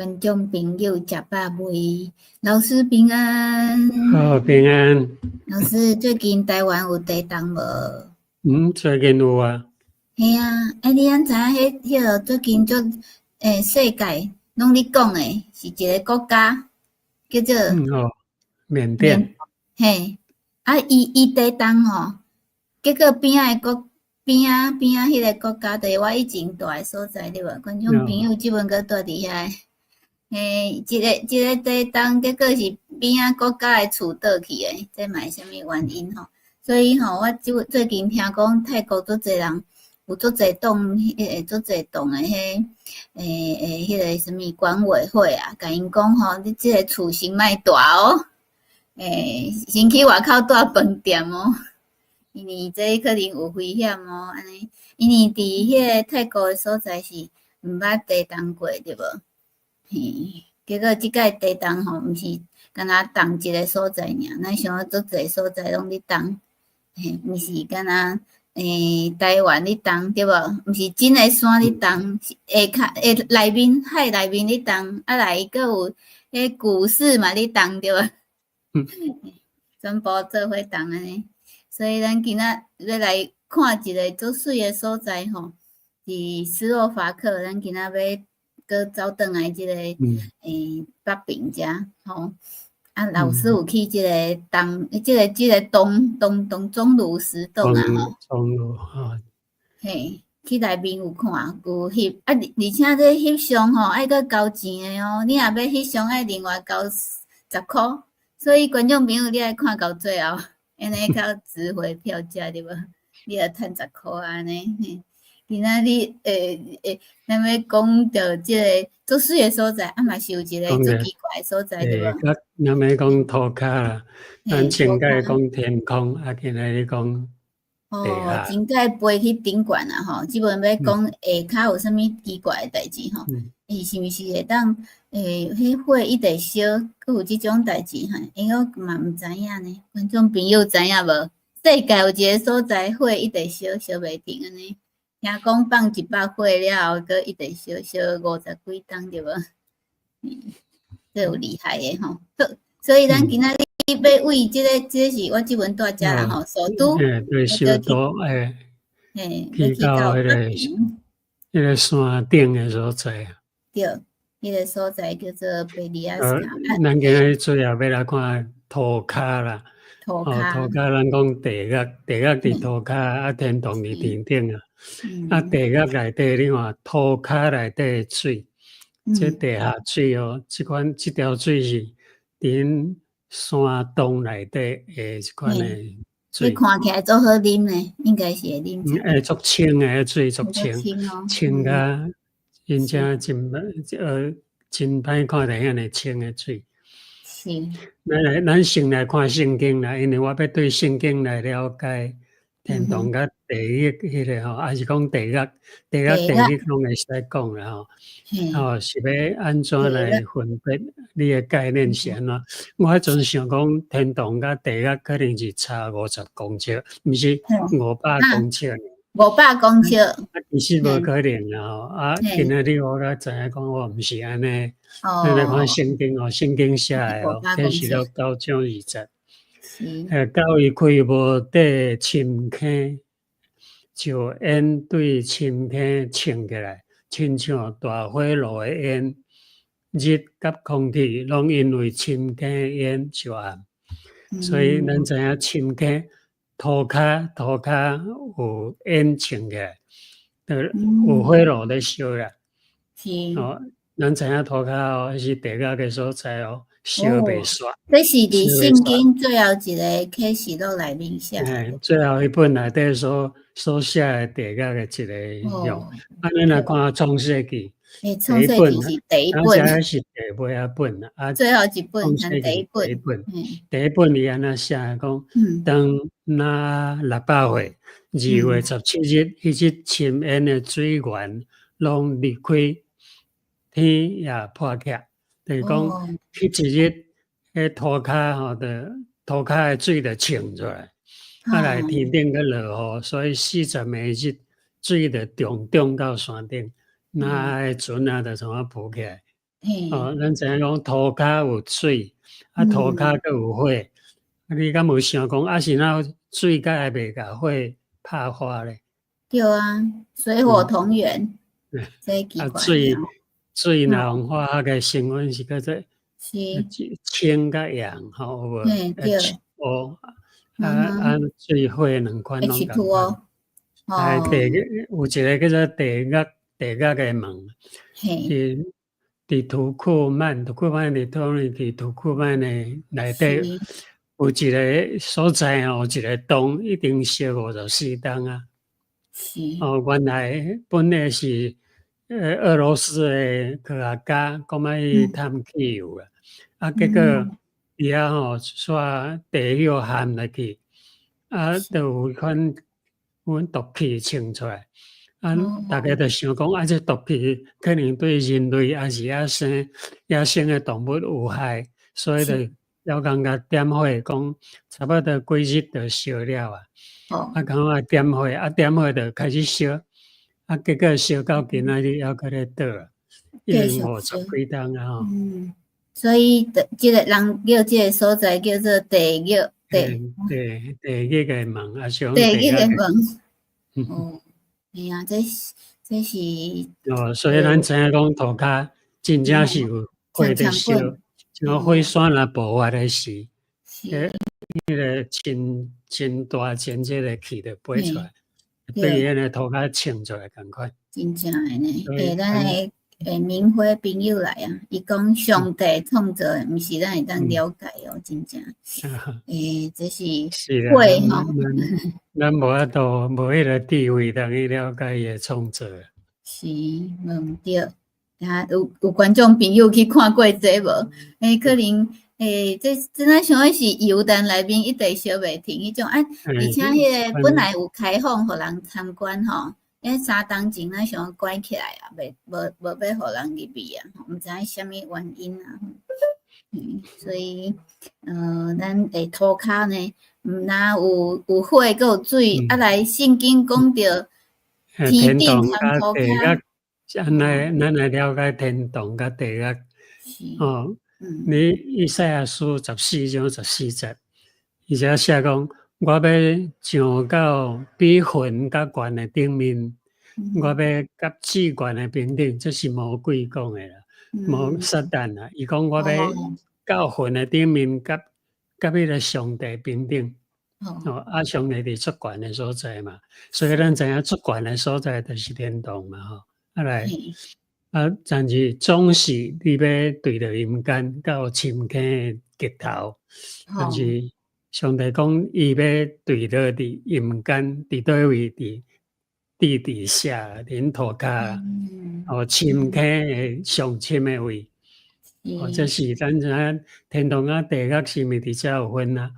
觀眾朋友食飽未？老師平安。好，平安。老師，最近台灣有地動無？嗯，最近有啊。嘿啊，欸，你敢知影彼彼个最近足世界攏咧講的是一个國家，叫做哦，緬甸。嘿，啊，伊地動吼，結果邊仔的國邊仔邊仔彼个國家，就是我以前蹛的所在對無？觀眾朋友這擺閣蹛佇遐，嘿，這個地動結果是邊仔國家的厝倒去的，這嘛是啥物原因吼？所以吼，我最近聽講泰國足濟人有足濟棟，彼個足濟棟的彼，彼个啥物管委會啊，共𪜶講吼，你這个厝先莫蹛哦，先去外口蹛飯店哦，因為這可能有危險哦，按呢，因為佇彼個泰國的所在是毋捌地動過對無？嘿，結果這擺地動吼，毋是干焦動一个所在爾，咱想講足濟所在攏咧動，嘿，毋是干焦台灣咧動對無？毋是真的山咧動，是下跤下內面海內面咧動，啊來閣有彼股市嘛咧動對無？全部做伙動按呢，所以咱今仔欲來看一个足媠的所在吼，佇斯洛伐克，咱今仔欲閣走轉來這个北爿遮吼。啊，老師有去這個東，這個東東鐘乳石洞啊吼。鐘乳吼。嘿，去內面有看，有翕啊，而且這翕相吼愛閣交錢的哦，你若欲翕相愛另外交10箍，所以觀眾朋友你愛看到最後，按呢較值回票價對無？你若趁十箍按呢，嘿。今仔日咱欲講著這个足媠的所在，啊嘛是有一個足奇怪的所在，對無？咱欲講塗跤啦，咱前擺講天空，啊，今仔日講哦，前擺飛去頂懸啊吼，這擺欲講下跤有啥物奇怪的代誌吼？伊是毋是會當彼火一直燒，閣有這種代誌吼？欸，我嘛毋知影呢，觀眾朋友知影無？世界有一个所在火一直燒，燒袂停按呢。聽講放100火了後，閣一直燒燒50幾冬對無？這有厲害的吼。好，所以咱今仔日欲為這个，這个是我這擺蹛遮啦吼，首都。對，首都去到彼个山頂的所在。對，彼个所在叫做貝利亞斯卡。咱今仔日主要欲來看塗跤啦。塗跤。塗跤，咱講地獄，地獄佇塗跤，啊，天堂佇天頂啊。啊，地獄內底你看塗跤內底的水，這地下水哦，這款這條水是佇阮山洞內底的這款的水。你看起來足好啉呢，應該是會啉。欸，足清的水，足清，清甲真正真真歹看著遐爾清的水。咱來，咱先來看聖經啦，因為我欲對聖經來了解天堂佮地獄彼个吼，抑是講地獄、地獄、地獄攏會使講啦吼。吼，是欲按怎來分別你的概念是按怎？我彼陣想講天堂佮地獄可能是差50公尺，毋是500公尺。 500公尺。啊，其實無可能啦吼！啊，今仔日我才知影講我毋是按呢。咱來看聖經哦，聖經寫的哦，啟示錄9章2節。到伊開無底深坑，就煙對深坑衝起來，親像大火爐的煙，日佮空氣攏因為深坑煙就暗。所以咱知影深坑塗跤有煙衝起來，有火爐咧燒啦。哦，咱知影塗跤哦，彼是地獄的所在哦。燒袂煞。這是佇聖經最後一个啟示錄內面寫。嘿，最後一本內底所寫的地獄的一个樣。啊，咱來看創世記，創世記是第一本，這是第尾仔本啊。最後一本，第一本。第一本，第一本伊按怎寫講？當挪亞600歲，2月17日，彼日深淵的水源攏裂開，天也破起。就是講，彼一日，彼塗跤吼，就塗跤的水就衝出來，啊來天頂閣落雨，所以40暝日水就重重到山頂，挪亞的船仔就創啊浮起來。哦，咱知影講塗跤有水，啊塗跤閣有火，啊你敢有想講啊是哪水敢會袂共火拍化咧？對啊，水火同源，這奇怪。啊水水若用化學的成分是叫做氫佮氧，吼有無？對。哦，啊啊水火兩款攏仝款。啊，地獄有一個叫做地獄地獄的門，是佇土庫曼，土庫曼佇土耳其土庫曼的內底有一個所在吼，有一個洞已經燒54冬啊。哦，原來本來是俄羅斯的科學家講欲去探汽油啊，啊結果伊遐吼煞地火陷落去，啊，就有款阮毒氣衝出來，啊，大家就想講啊，這毒氣可能對人類抑是野生的動物有害，所以就枵工共點火，講差不多幾日就燒了啊。啊，感覺點火，啊點火就開始燒，啊結果燒到今仔日猶閣咧倒，已經50幾冬啊吼。嗯，所以這个人叫這个所在叫做地獄。地地獄的門，啊是地獄的門。哦，哎呀，這是哦，所以咱知影講塗跤真正是有火佇燒，像火山若爆發的時，彼个真真大真這个氣就飛出來，對彼个塗跤衝出來仝款。真正的呢，欸，咱的明輝朋友來啊，伊講上帝創造的，毋是咱會當了解哦，真正。欸，這是是火吼。咱無法度，無彼个智慧通去了解伊的創造。是，無毋對。啊，有觀眾朋友去看過這無？欸，可能欸，這真正像彼是油單內面一直燒袂停彼種啊，而且彼个本來有開放予人參觀吼。彼3冬前咱想關起來啊，袂無無欲予人入去啊，毋知影啥物原因啊。所以，咱的塗跤呢，毋但有火，閣有水，啊來聖經講著天頂參塗跤。咱來了解天堂佮地獄。哦，你以賽亞書14章14節，伊遮寫講，我欲上到比雲較懸的頂面，我欲佮至懸的平頂，這是魔鬼講的啦，魔撒旦啊，伊講我欲到雲的頂面，佮彼个上帝平頂。哦，啊，上帝佇足懸的所在嘛，所以咱知影足懸的所在就是天堂嘛，吼。啊來，啊，但是總是你欲墜落陰間到深坑的極頭，但是上帝講伊欲墜落佇陰間，佇佗位佇地底下，佇𪜶塗跤，哦，深坑的上深的位。哦，這是咱知影天堂佮地獄是毋是佇遮有分啊？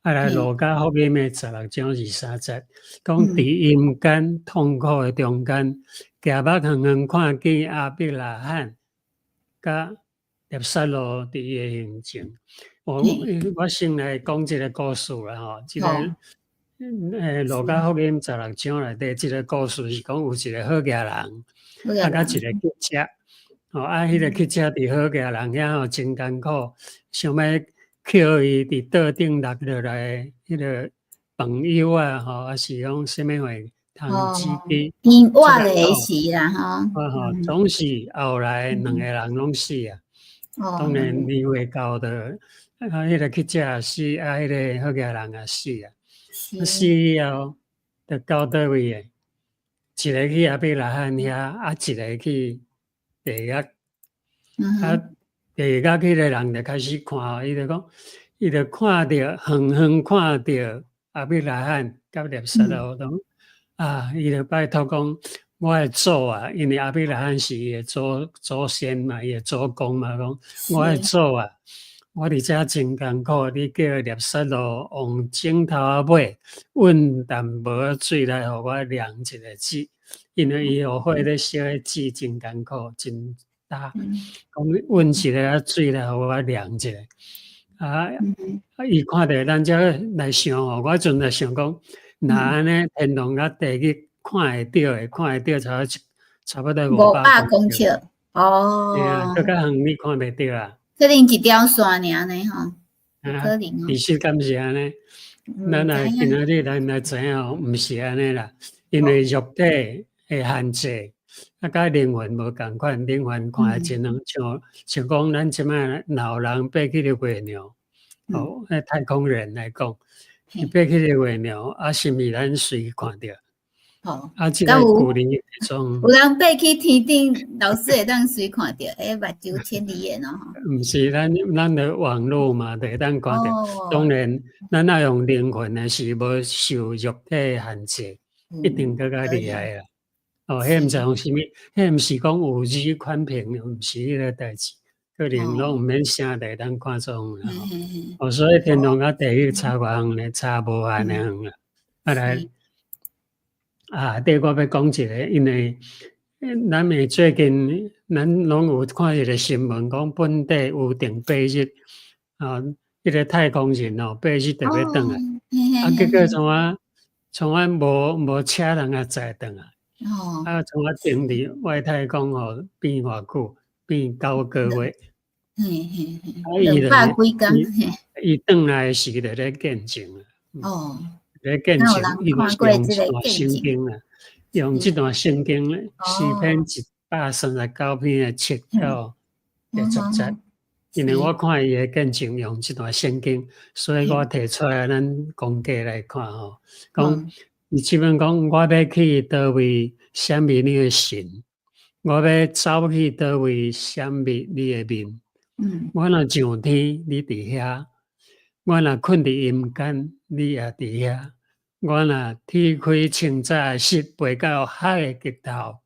啊來，路加福音的16章23節，講佇陰間痛苦的中間，舉目遠遠看見亞伯拉罕佮拉撒路佇伊的胸前。我先來講一個故事啦吼，這个路加福音十六章內底這个故事是講有一個好額人，啊，佮一个乞丐，吼，啊，彼个乞丐佇好額人遐吼真艱苦，想欲捡伊佇桌頂落落來彼个飯枵啊，吼，抑是講啥物貨通子雞，伊活咧時啦，吼，啊吼，總是後來兩个人攏死啊，當然年歲到著，啊，彼个乞丐也死，啊，彼个好額人也死啊，死以後，就到佗位的？一个去亞伯拉罕遐，啊，一个去地獄，啊，地獄彼个人就開始看，伊就講，伊就看著遠遠看著亞伯拉罕佮拉撒路，講啊，伊就拜託講，我的祖啊，因為亞伯拉罕是伊的祖先嘛，伊的祖公嘛，講我的祖啊，我佇遮真艱苦，你叫拉撒路用指頭仔尾勻淡薄仔水來予我涼一下舌，因為伊予火咧燒彼舌真艱苦，真焦，講勻一下仔水來予我涼一下。啊，啊，伊看著咱遮來想吼，我彼陣就想講，若按呢天堂佮地獄看會著的，看會著差不多500公尺。哦，閣較遠你看袂著啊。可能一條線爾呢吼，可能哦。其實敢是按呢？咱來今仔日咱來知影哦，毋是按呢啦，因為肉體的限制，啊，佮靈魂無仝款，靈魂看會真遠，像講咱這擺若有人爬去咧月亮，哦，彼太空人來講，伊爬去咧月亮，啊，是毋是咱隨看著？哦，啊，這個距離種有人爬去天頂，老師會當隨看著，欸，目睭千里眼哦。毋是，咱的網路嘛，就會當看著。當然，咱愛用靈魂的是無受肉體的限制，一定閣較厲害啦。哦，彼毋知用啥物，彼毋是講有耳寬頻，毋是彼個代誌，可能攏毋免聲就會當看做啦。哦，所以天堂佮地獄差偌遠呢？差無限的遠啦。啊來。啊，對，我欲講一个，因為咱咪最近，咱攏有看一个新聞，講本地有定8日，啊，彼个太空人哦，八日就欲轉來，啊，結果創啊創啊無車通共載轉來，啊，創啊停佇外太空哦，變偌久，變9個月，啊，伊兩百幾工，伊轉來時就咧見證啊。咧見證，伊就是用這段聖經啊，用這段聖經詩篇139篇的7到第10節，因為我看伊的見證用這段聖經，所以我提出來咱公家來看吼，講伊這邊講我欲去佗位顯明你的神，我欲走去佗位顯明你的面。我若上天，你佇遐；我若睏佇陰間，你也佇遐。我若鐵開清早的翼，飛到海的極頭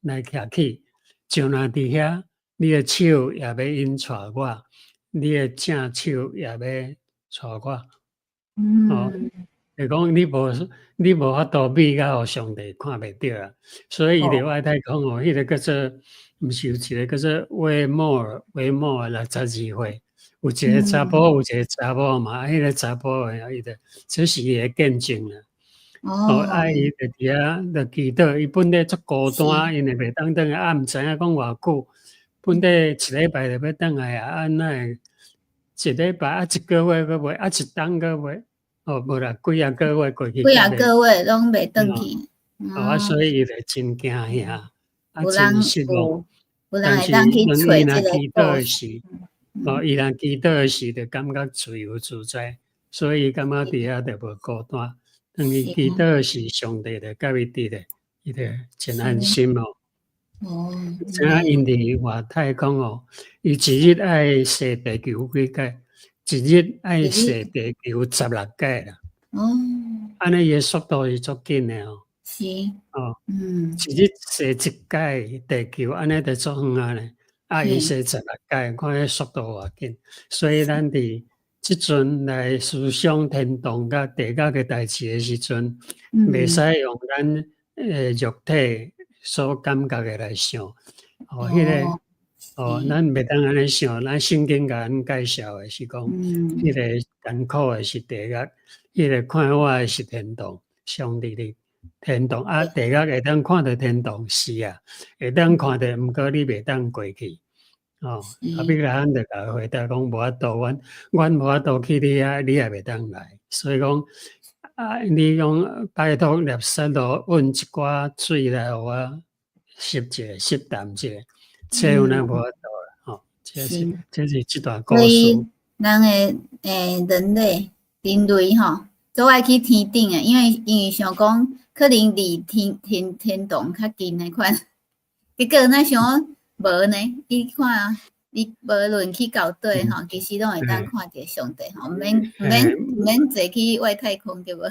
來徛起，就若佇遐，你的手也欲引帶我，你的正手也欲帶我。哦，就講你無法度秘甲予上帝看袂著啊，所以伊佇外太空哦，彼個叫做，毋是有一個叫做威莫爾62歲，有一個查埔，有一個查某嘛，彼個查埔的，伊就這是伊的見證啊。哦，啊，伊就佇遐就祈禱，伊本來足孤單，因為袂當轉來，啊，毋知影講偌久，本來一禮拜就欲轉來啊，啊，哪會一禮拜啊，一個月閣袂，啊，一冬閣袂，哦，無啦，幾仔個月過去，幾仔個月攏袂轉去。哦，啊，所以伊就真驚嚇，啊，真失望。但是當伊若祈禱時，哦，伊若祈禱時就感覺自由自在，所以伊感覺佇遐就無孤單。當伊祈禱時，上帝就佮伊佇咧，伊就真安心哦。知影𪜶佇外太空哦，伊一日愛踅地球幾擺？一日愛踅地球16擺啦。按呢伊的速度是足緊的哦。哦，一日踅一擺地球，按呢就足遠啊咧。啊，伊踅16擺，看彼速度偌緊。所以咱佇這陣來思想天堂佮地獄的代誌的時陣，袂使用咱肉體所感覺的來想。哦，彼個哦，咱袂當按呢想。咱聖經共咱介紹的是講，彼個艱苦的是地獄，彼個快活的是天堂。上帝佇天堂啊，地獄會當看著天堂是啊，會當看著，毋過你袂當過去。哦，亞伯拉罕就共伊回答講：無法度，阮無法度去你遐，你也袂當來。所以講啊，你講拜託拉撒路運一寡水來予我濕一下，濕淡一下，這有咱無法度啦。吼，這是這段故事。所以，咱的人類吼，都愛去天頂的，因為想講可能離天堂較近的款，結果咱想無呢，你看，你無論去到佗吼，其實攏會當看著上帝吼，毋免坐去外太空對無？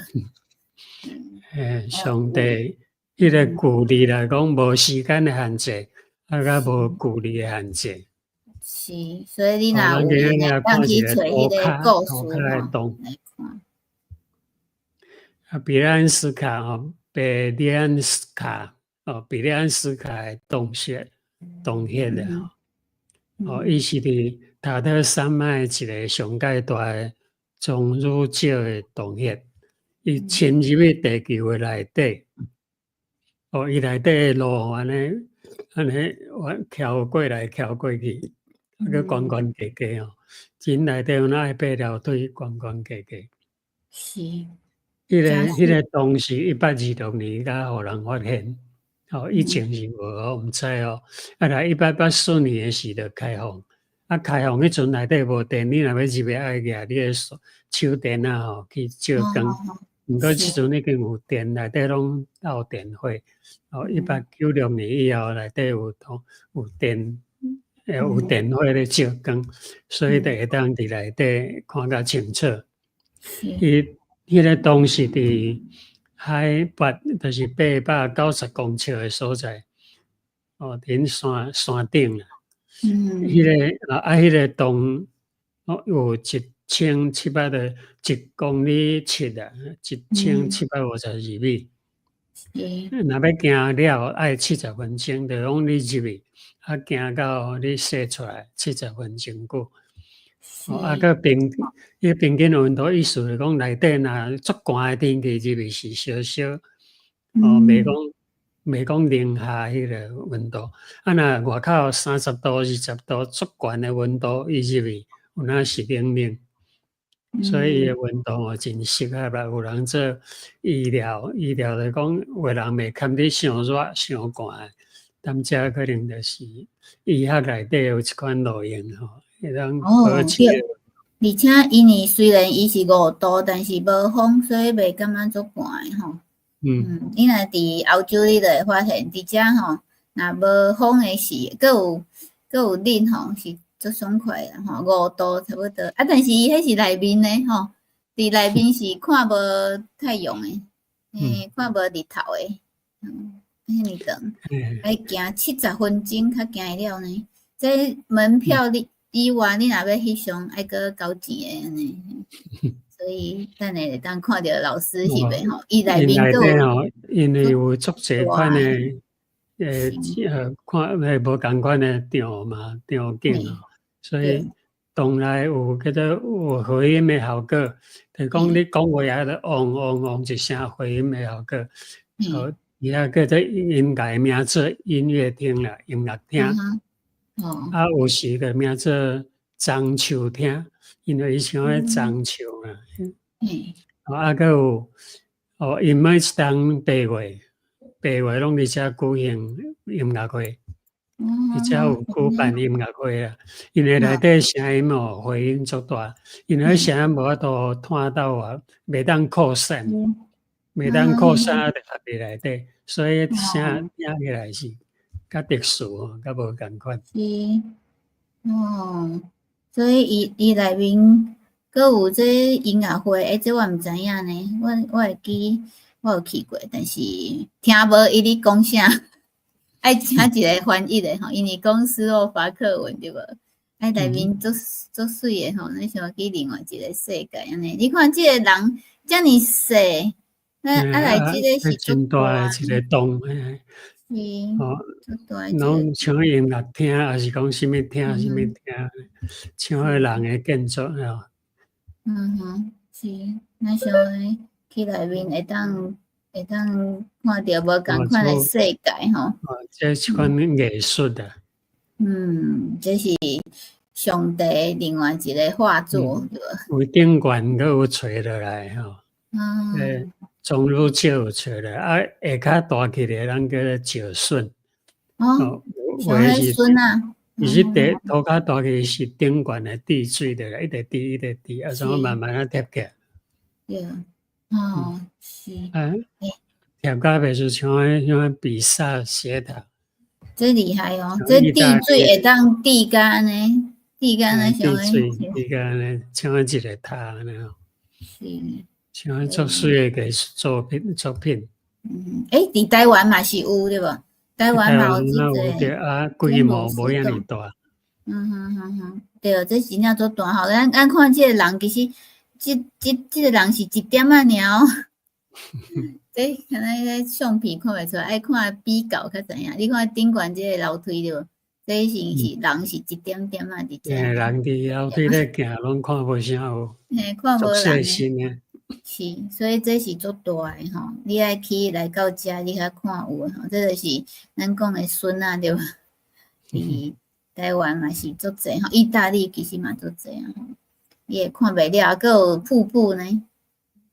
上帝，彼個距離來講，無時間的限制，啊，閣無距離的限制。是，所以你若有閒當去揣彼個故事吼來看。啊，比安斯卡吼，比利安斯卡哦，比利安斯卡的洞穴。洞穴的吼，哦，伊是佇塔特山脈一个上蓋大的鐘乳石的洞穴，伊深入去地球的內底，哦，伊內底的路按呢，按呢我蹺過來蹺過去，啊閣懸懸低低哦，井內底有哪愛爬樓梯，懸懸低低。彼個洞是1826年才予人發現，哦，以前是無哦，毋知哦。啊，來1884年的時就開放，啊，開放彼陣內底無電，你若欲入去愛舉你的手電仔吼去照光。毋過這陣已經有電，內底攏鬥電火。哦，1896年以後內底有通有電，有電火咧照光，所以就會當佇內底看較清楚。伊彼個洞是佇海拔就是890公尺的所在，哦，佇山山頂啦。彼個啊，彼個洞哦有一千七百的1公里7啊，1752米。若欲行了愛70分鐘，就講你入去，啊行到你踅出來七十分鐘久。哦，啊，閣平，伊平均溫度意思是講內底若足寒的天氣入去是燒燒，哦，袂講零下彼個溫度。啊，若外口30度、20度足懸的溫度，伊入去有影是冷冷。所以伊的溫度哦真適合啦，有人做醫療，醫療來講，有的人袂堪得傷熱、傷寒，踮遮可能就是醫學內底有一款路用吼，會當保持。而且因為雖然伊是5度，但是無風，所以袂感覺足寒的吼。你若佇歐洲，你就會發現佇遮吼，若無風的時，閣有閣有冷吼，是足爽快的吼，五度差不多。啊，但是伊彼是內面呢吼，佇內面是看無太陽的，看無日頭的，遐爾長，愛行七十分鐘較行會了呢。這門票你以外，你若欲翕相，愛閣交錢的按呢。所以等下會當看著老師翕的吼，伊內面閣有，因為有足濟款的，看無仝款的場嘛，場景哦，所以洞內有叫做有回音的效果，就是講你講話啊，就嗡嗡嗡一聲回音的效果。哦，伊遐叫做應該名做音樂廳啦，音樂廳。啊，有時個名做樟樹廳，因為伊像彼樟樹啊。啊，閣有哦，𪜶每一冬8月，八月攏佇遮舉行音樂會，佇遮有舉辦音樂會啊。因為內底聲音哦，回音足大，因為彼聲音無法度傳到外，袂當擴散，袂當擴散就合佇內底，所以聲聽起來是較特殊，較無仝款。是，哦，所以伊內面閣有這音樂會，欸，這我毋知影呢。我會記我有去過，但是聽無伊咧講啥，愛請一個翻譯的吼，因為講斯洛伐克文對無？啊，內面足足媠的吼，你像去另外一個世界按呢。你看這個人遮爾細，啊啊來這個是真大的一個洞，是，哦，足大。攏像音樂廳，抑是講啥物廳，啥物廳，像彼人的建築哦。嗯哼，是，咱想去內面會當看著無仝款的世界吼。哦，這是款藝術啊。嗯，這是上帝另外一個畫作，對無？有頂懸閣有垂落來吼。鐘乳石有垂落來，啊，下跤大起來，咱叫做石筍。哦，像彼筍啊。其實地塗跤大去是頂懸的滴水落來，一直滴一直滴，啊，怎慢慢仔疊起來。對，哦，是。啊，疊甲袂輸像彼像彼比薩斜塔。這厲害哦！這滴水會當滴甲按呢，滴甲按呢像滴水滴甲按呢，像一個塔按呢吼。是。像足媠的藝術作品作品。嗯，欸，佇台灣嘛是有對無？台灣嘛有這個，啊，規模無遐爾大。嗯哼哼哼，對，這真正足大吼！咱看這個人，其實這個人是一點仔爾哦。這敢若彼個相片看袂出來，愛看比較較知影。你看頂懸這個樓梯對無？這是是人是一點點仔佇遮。人佇樓梯咧行，攏看無啥有。嘿，看無人。足細心的。是，所以這是足大的吼，你愛去來到遮，你較看有的吼，這就是咱講的筍仔對無？佇台灣嘛是足濟吼，意大利其實嘛足濟啊吼，你會看袂了，閣有瀑布呢。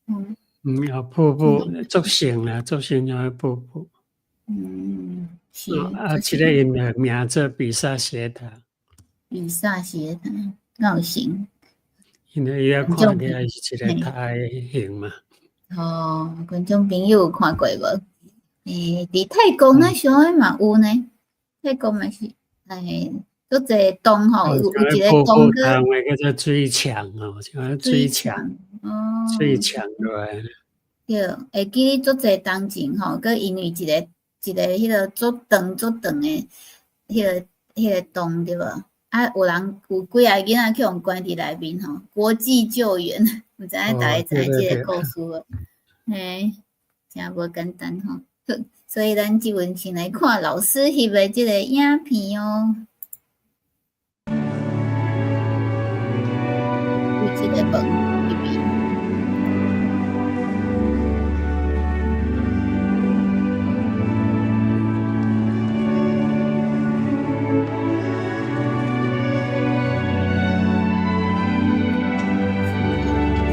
嗯，嗯，有瀑布足勝啦，足勝有瀑布。嗯，是。啊，這个𪜶的名做比薩斜塔。比薩斜塔，敢有像？因為伊遐看起來是一個塔的形嘛。哦，觀眾朋友有看過無？佇泰國那時候嘛有呢，泰國嘛是，足濟洞吼，有一個洞閣。叫做水牆哦，像水牆，哦，水牆落來。對，會記得足濟當前吼，閣因為一個一個彼個足長足長的彼個洞對無？啊，有人有幾個囡仔去予關佇內面吼，國際救援，毋知影大家知影這個故事無？嘿，誠無簡單吼。好，所以咱這陣先來看老師翕的這個影片哦。有這個門入邊。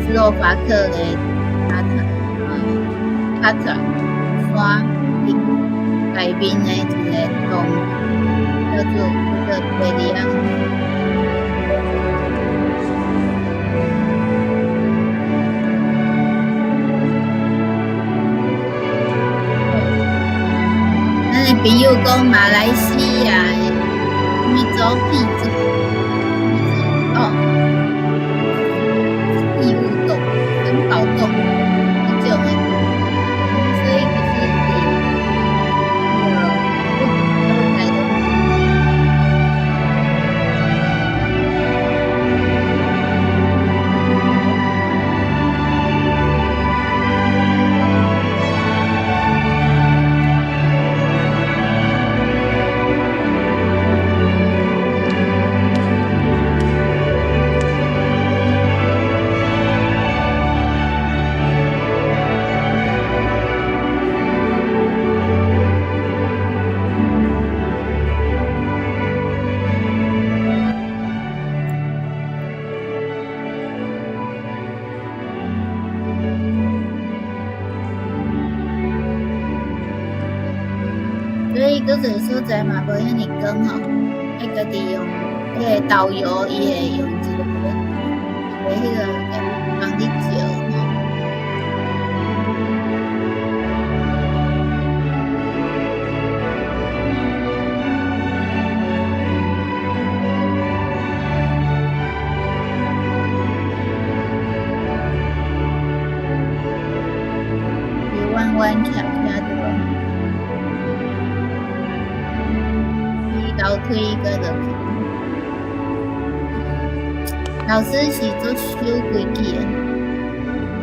斯洛伐克的塔特山頂內面的一個洞，叫做貝利昂。咱的朋友講馬來西亞的啥物組片子，哦，義烏洞、城堡洞彼種的，所以其實佇彼個所在都。所以閣一個所在嘛無遐爾遠吼，愛家己用彼個導遊，伊會用一個一個彼個幫你照吼。是彎彎曲曲對無？樓梯閣落去。老師是足守規矩的，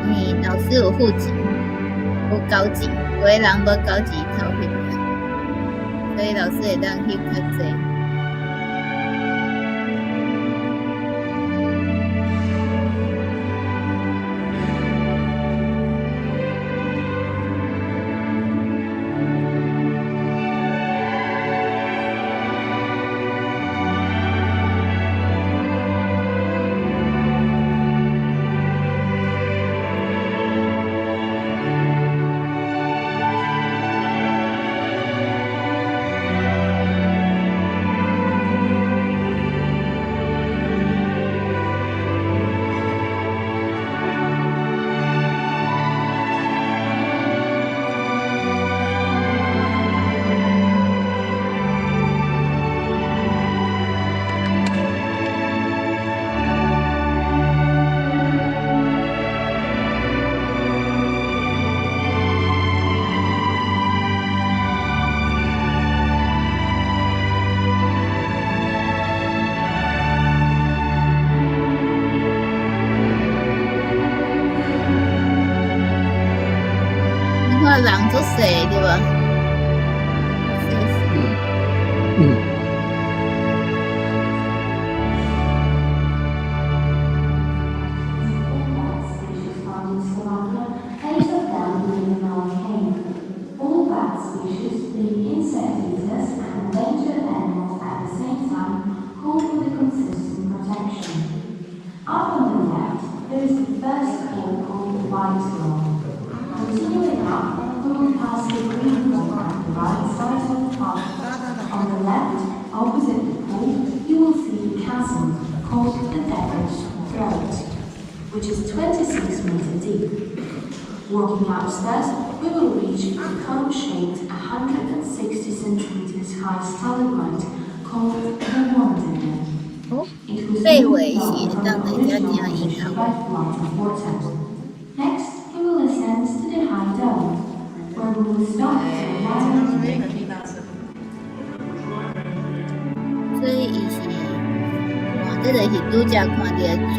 因為老師有付錢，有交錢，別人無交錢偷翕，所以老師會當翕較濟。你看人足細對無？細細。嗯。which is 26 meters deep. Walking upstairs, we will reach the cone-shaped 160 centimeters high stalagmite called the Wanderer. 哦， It was 八月是會當來遮聽音樂 by flight of water. Next, we will ascend to the high dome, where we will stop for a while. 所以伊是，哇，這就是拄才看著的水。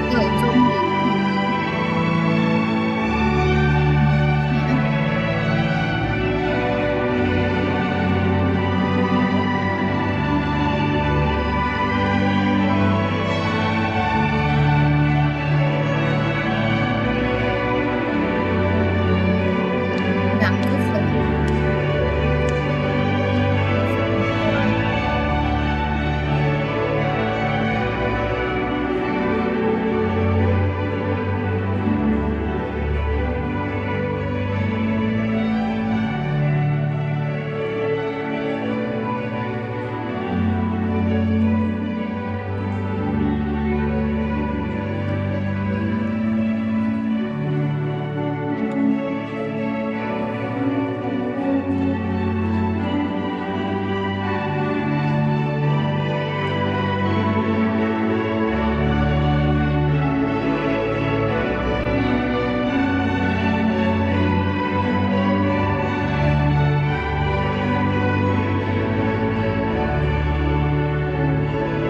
有棕櫚。人足濟。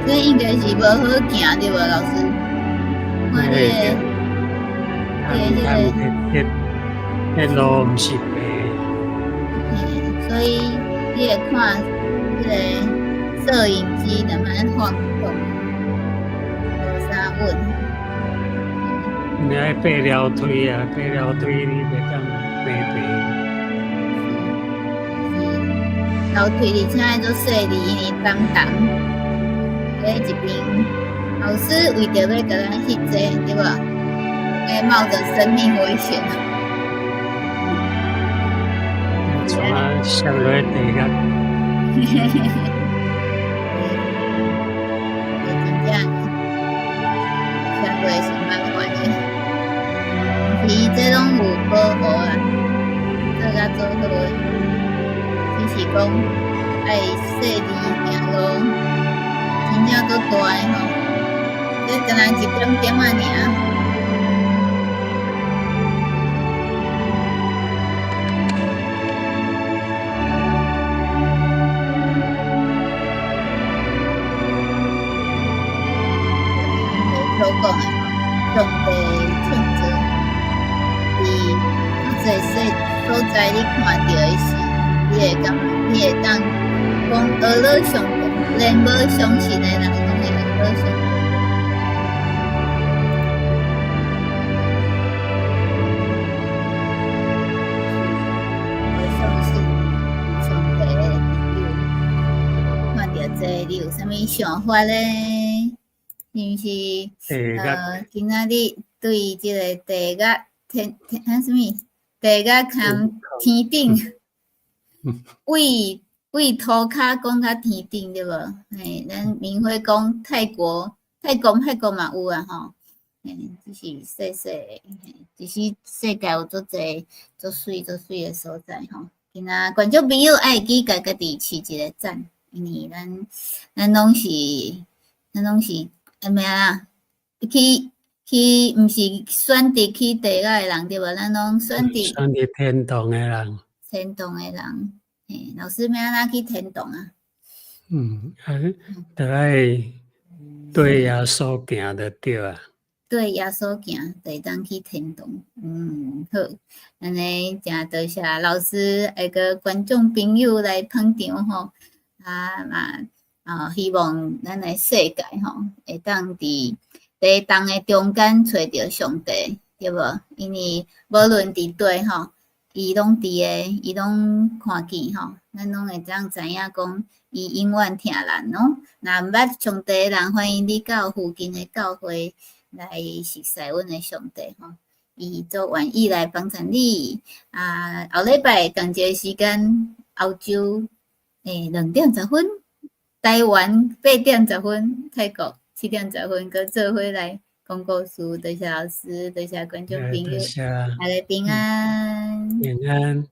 這應該是無好行對無，老師？看你的，你的彼個，彼路毋是白。嘿，所以你會看彼個攝影機踮遐晃動，無啥穩。你愛爬樓梯啊，爬樓梯你袂當爬爬。是，樓梯而且愛足細膩，因為重重。佇一邊，老師為著欲共咱翕這個，對無？會冒著生命危險。像啊，摔落地獄。嘿嘿嘿，真正摔落是麻煩的，但是伊這攏有保護啦，做甲足好的，只是講愛細膩行路，真正足大的吼，這敢若一點點仔爾。所講的吼，上帝創造，佇足濟所在你看著的時，你會感覺，你會當講學了上帝，連無相信的人攏會學了上帝。無相信上帝的朋友，看著這個，你有啥物想法咧？是毋是？今仔日對這個地獄天天啊啥物？地獄含天頂，為為塗跤講較天頂對無？嘿，咱明輝講泰國，泰國泰國嘛有啊吼。嘿，只是細細的，只是世界有足濟足媠足媠的所在吼。今仔觀眾朋友愛記共家己飼一個讚，因為咱咱攏是咱攏是。啥物啊？去去，毋是選擇去地獄的人對無？咱攏選擇選擇天堂的人。天堂的人，嘿，老師欲按怎去天堂啊？嗯，啊，著愛對耶穌行就對啊。對耶穌行，就會當去天堂。嗯，好，按呢誠多謝老師會閣觀眾朋友來捧場吼，啊嘛。啊，希望咱的世界吼，會當佇地動的中間揣著上帝，對無？因為無論佇佗吼，伊攏佇个，伊攏看見吼，咱攏會當知影講，伊永遠疼咱哦。若毋捌上帝的人，歡迎你到附近的教會來熟似阮的上帝吼。伊足願意來幫贊你。啊，後禮拜仝一个時間，歐洲2點10分，台灣8點10分，泰國7點10分，閣做伙來講故事。多謝老師，多謝觀眾朋友，大家平安。平安。